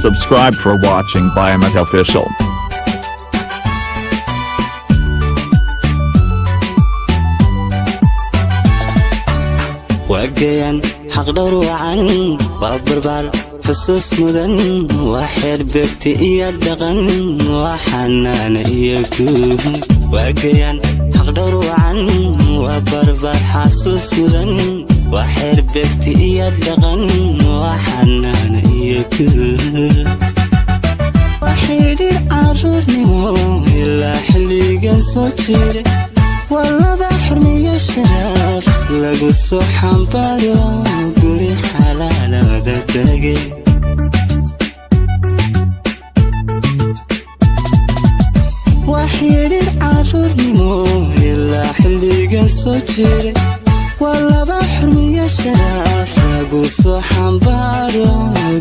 Subscribe for watching Biomet Official. Waa gayaan xaqdhowr wacan, waa barbaar xusuus mudan, waa xeer beegti iyo dhaqan, waa xanaana iyo guud. Waa gayaan xaqdhowr wacan, waa barbaar xasuus mudan, waa xeer beegti iyo dhaqan, waa xanaana iyo guud. Waa xidhiir caruurnimo ilaa xilligan soo jira, waa laba xurmiyo sharaaf lagu soo xambaaro guri xalaalada degay. Waa xidhiir caruurnimo ilaa xilligan soo jiray, waa laba xurmiyo sharaaf lagu soo xambaaro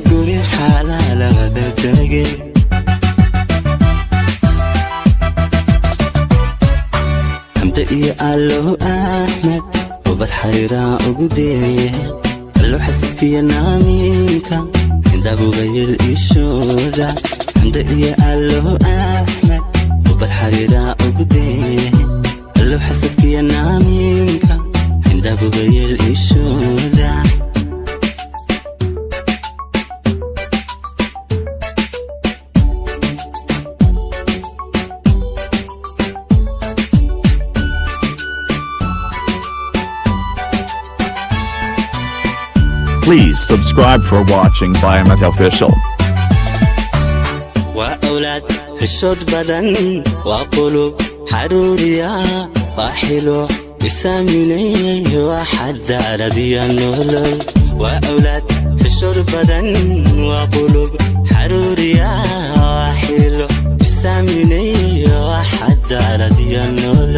guri xalaalada degay. Xamde iyo Allow Axmed, ubad xariiraa ugu deeye, Allow xasidkiya naamiinka xindaabubayel ishooda. Xamde iyo Allow Axmed, ubad xariiraa ugu deeye, Allow xasidkiya naamiinka xindaabubayel ishooda. Please subscribe for watching Biomet Official. Waa awlaad xishood badan, waa qulub xaruuriya, waa xilo isaaminay, waa xadaaradiya nolol. Waa awlaad xishood badan, waa qulub xaruuriya, waa xilo isaaminay, waa xadaaradiya nolol.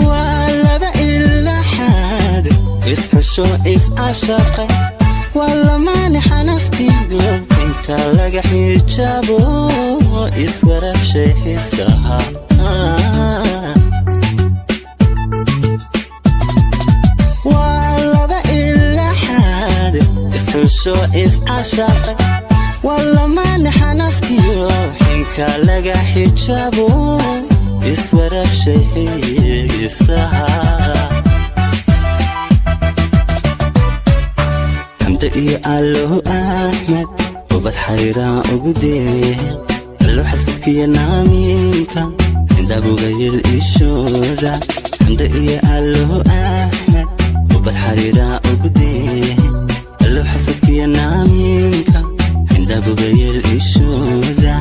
Waa laba ilaxaad isxusho is-cashaqay, waa lamaane xanaftiyo inta laga xijaabo iswarabshay xisaha. Waa laba ilaxaad isxusho is-cashaqay, waa lamaane xanaftiyo xinka laga xijaabo iswarabshay xisaha. Xamde iyo Allow Axmed, ubad xariiraa ugu deeye, Allow xasidkiya naamiinka xindaabubayel ishooda. Xamde iyo Allow Axmed, ubad xariiraa ugu deeye, Allow xasidkiya naamiinka xindaabubayel ishooda.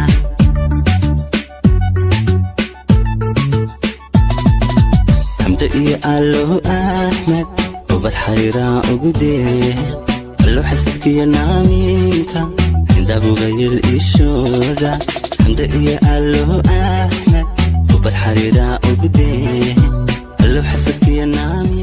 Xamde iyo Allow Axmed, ubad xariiraa ugu deeye, Allow xasidkiya naamiinka xindaabubayel ishooda. Xamde iyo Allow Axmed, ubad xariiraa ugu deeye, Allow xasidkiya naamiinka.